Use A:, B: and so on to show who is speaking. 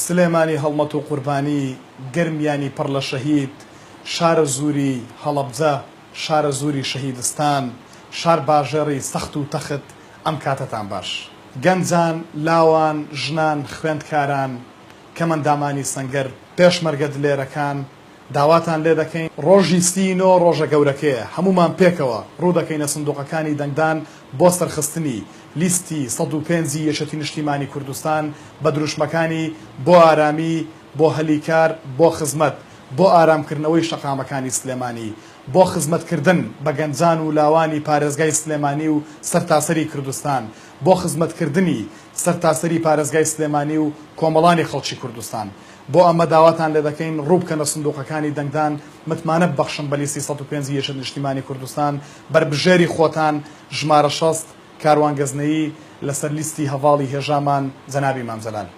A: سلێمانی هەڵمەت و قوربانی، گەرمیانی پڕ لە شەهید، شارەزووری هەڵەبجە، شارەزووری شەهیدستان، شارباژێڕی سەخت و تەخت، ئەم کاتەتان باش. گەنجان، لاوان، ژنان، خوێندکاران، کەمەندامانی سەنگەر، پێشمەرگە دلێرەکان، داواتان لێدەکەین، ڕۆژی 39 ڕۆژە گەورەکەیە، هەموومان پێکەوە ڕوودەکەینە سندوقەکانی دەنگدان بۆ سەرخستنی لیستی 105 ی یەکێتی نیشتیمانی کوردستان بە دروشمەکانی بۆ ئارامی، بۆ هەلی کار، بۆ خزمەت، بۆ ئارامکردنەوەی شەقامەکانی سلێمانی، بۆ خزمەتکردن بە گەنجان و لاوانی پارێزگای سلێمانی و سەرتاسەری کردستان، بۆ خزمەتکردنی سەرتاسەری پارێزگای سلێمانی و کۆمەڵانی خەڵکی کوردستان. بۆ ئەمە داواتان لێدەکەین ڕووبکەنە سندوقەکانی دەنگدان، متمانە ببەخشن بە لیستی 105 ی یەکێتی نیشتیمانی کوردستان، بەربژێری خۆتان ژمارە 60، کاروان گەزنەیی، لەسەر لیستی هەڤاڵی هێژامان جەنابی مام جەلال.